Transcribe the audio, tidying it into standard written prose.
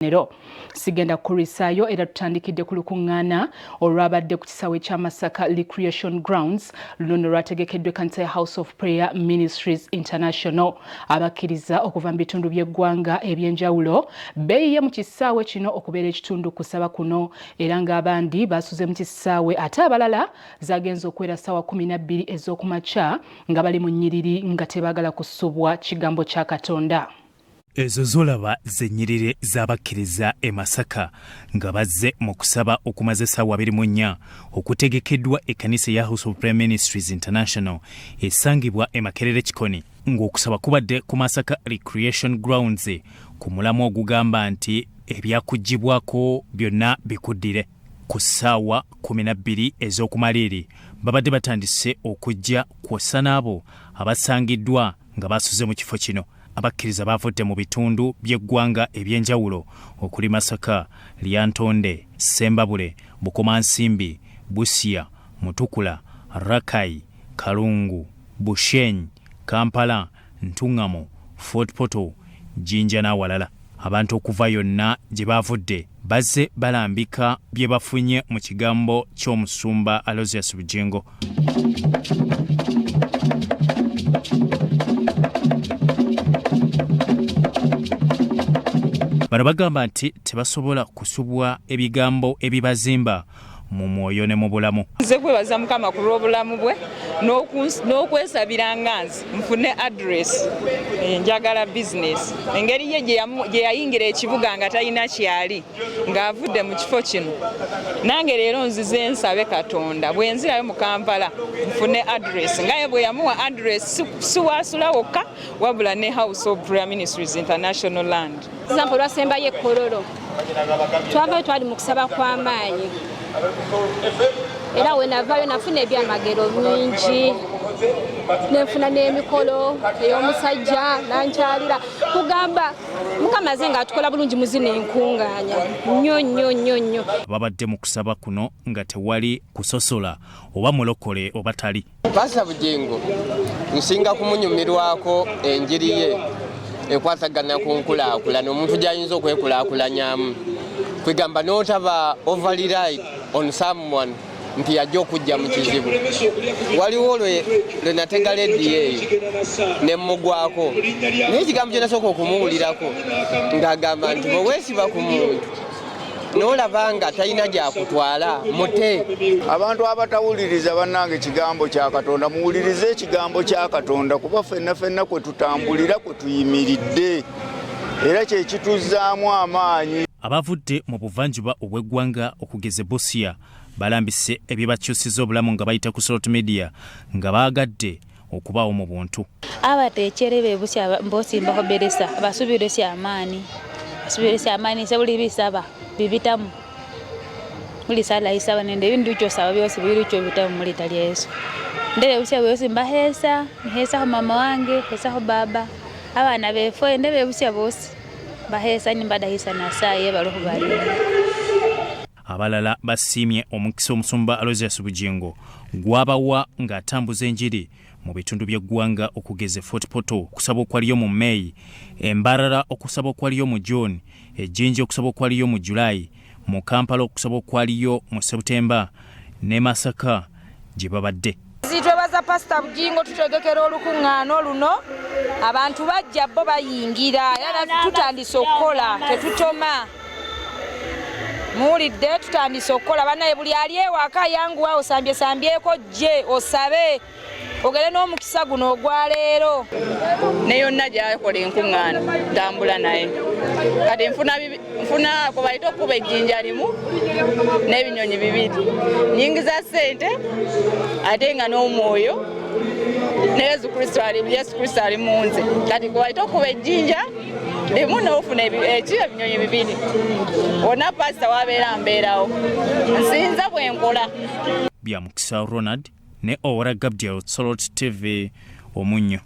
Nero sigenda kukulwisaayo era tutandikidde ku lukuŋŋaana olwabadde ku kisaawe kya Masaka Recreation Grounds. Luno nno lwategekeddwa ekkanisa ya House of Prayer Ministries International. Abakkiriza okuva mu bitundu by'eggwanga eby'enjawulo beeyiye mu kisaawe kino okubeera ekitundu ku kusaba kuno era ng'abandi baasuze mu kisaawe ate abalala zagenze okuwera ssaawa 12 ez'okumakya nga bali mu nnyiriri nga tebaagala kusubwa kigambo kya Katonda. Ezo z'olaba ze nnyiriri z'abakkiriza e Masaka nga bazze mu kusaba okumaze essaawa 24 okutegekeddwa ekkanisa eya House of Prayer Ministries International esangibwa e Makerere Kikoni ng'okusaba kubadde ku Masaka Recreation Grounds ku mulamwa ogugamba nti ebyakuggyibwako byonna bikuddire. Ku ssaawa 12 ez'okumaliiri babadde batandise okujja kwossa n'abo abasangiddwa nga basuze mu kifo kino. Abakkiriza baavudde mu bitundu by'eggwanga eby'enjawulo okuli Masaka, Lyantonde, Ssembabule, Bukomansimbi, Busia, Mutukula, Rakai, Kalungu, Bushenyi, Kampala, Ntungamo, Fort Portal, Jinja n'awalala. Abantu okuva yonna gye baavudde bazze balambika bye bafunye mu kigambo ky'omusumba Aloysius Bugingo. Bano bagamba nti tebasobola kusubwa ebigambo ebibazimba mu mwoyo ne mu bulamu. Nze kwebaza Mukama ku lw'obulamu bwe n'okwesabira nga nze nfune address, njagala business. Engeri ye gye yayingira ekibuga nga talina kyali ng'avudde mu kifo kino, nange leero nzize nsabe Katonda bwe nzirayo mu Kampala nfune address nga ye bwe yamuwa address, si waasula wokka wabula ne House of Prayer Ministries International Land. Example lwasembayo ekololo twavayo twali mu kusaba kw'amaanyi era wenavayo nafuna ebyamagero bingi nenfuna n'emikolo ey'omusajja nankyalira kugamba Mukama aze nga atukola bulungi muzino enkungaanya nnyo nnyo nnyo nnyo. Babadde mu kusaba kuno nga tewali kusosola oba mulokole oba tali. Pasita Bugingo nsinga kumunyumirwako enjiri ye ekwatagana ku nkulaakulana omuntu gy'ayinza okwekulaakulanyamu, kwegamba n'otaba overrely on someone nti yajja okujja mu kizibu. Waliwo lwe natega lediyo eyo ne mmugwako, naye ekigambo kye nasooka okumuwulirako ng'agamba nti bwe weesiba ku muntu n'olaba nga talina gyakutwala mute. Abantu abatawuliriza bannange ekigambo kya Katonda, muwulirize ekigambo kya Katonda kuba ffenna ffenna kwe tutambulira kwe tuyimiridde era kye kituzzaamu amaanyi. Abavudde mu buvanjuba obw'eggwanga okugeza e Busia balambise ebibakyusiza obulamu nga bayita ku Salt Media nga baagadde okubaawo mu buntu. Abateechere be Busia mbosi mbakhoberesa basubiresya amaani, basubiresya amaani ise buli bisaba bibitamu buli sala isaba nende ebindu byosaba byosi bilicho bitamu mulita lya Yesu. Ndebe Busia byosi mbahesa, nhesa khu mama wange, hesa khu baba, abana befwe ndebe Busia bosi bahesa nimbadahisa Nasaye bali khubalinda. Abalala basiimye omukisa omusumba Aloysius Bugingo gw'abawa ng'atambuza enjiri mu bitundu by'eggwanga okugeza e Fort Portal okusaba okwaliyo mu May, e Mbarara okusaba okwaliyo mu June, e Jinja okusaba okwaliyo mu July, mu Kampala okusaba okwaliyo mu September ne Masaka gye babadde. Twebaza Pasita Bugingo tutegekera olukuŋŋaana luno, abantu bajja bo bayingira era tutandise okukola tetutoma. Muwulidde tutandise okukola bannaye, buli ali ewaka yanguwa osambye sambyeko jje osabe ogere n'omukisa guno ogwa leero. Ne yonna gy'akola enkuŋŋaana ntambula naye kati nfuna kwe bayita okukuba ejjinja limu n'ebinyonyi bibiri, nnyingiza ssente ate nga n'omwoyo ne Yesu Kristo ali, Yesu Kristo ali mu nze. Kati kwe bayita okukuba ejjinja limu n'ofuna ebinyonyi bibiri. Wonna pasita wabeera mbeerawo, nsinza bwe nkola. Bya Mukisa Ronald ne Owora Gabriel, Salt TV, Omunnyo.